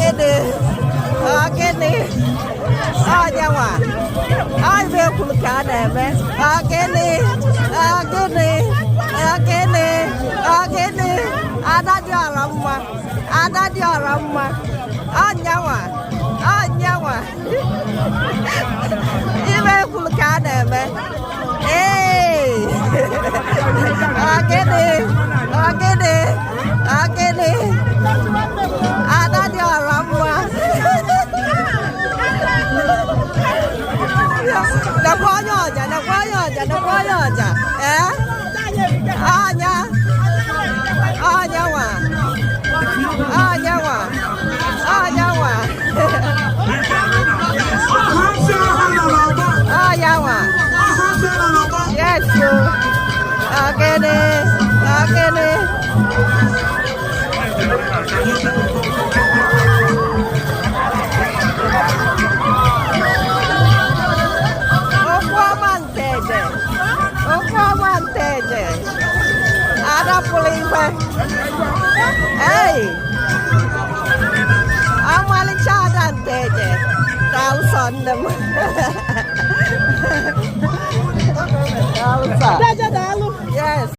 Gịnị? Ọ gịnị? Ọ nyanwa. Ọ ibe ekwuru ka a na-eme. Ọ gịnị? Ọ gịnị? Ọ gịnị? Ọ gịnị? Ada dị ọra mma. Ada dị ọra mma. Ọ nyanwa. Ọ nyanwa. Ibe ekwuru ka a na-eme. Ee! Ọ gịnị? Ọ gịnị? Ọ gịnị? Ada dị ọra mma. Nekwa onye ọja, nekwa onye ọja, nekwa onye ọja. Ee? Ọnya. Ọnya nwa. Ọnya nwa. Ọnya nwa. Ọnya nwa. Yes, o. Ọ gịnị? Ọ gịnị? Okwu ọma Nteje. Okwu ọma Nteje. Ada pụrụ ife. Ei! Ọmalịcha Ada Nteje. Daalụ sọ nne m. Daalụ sọ. Nteje, daalụ. Yes.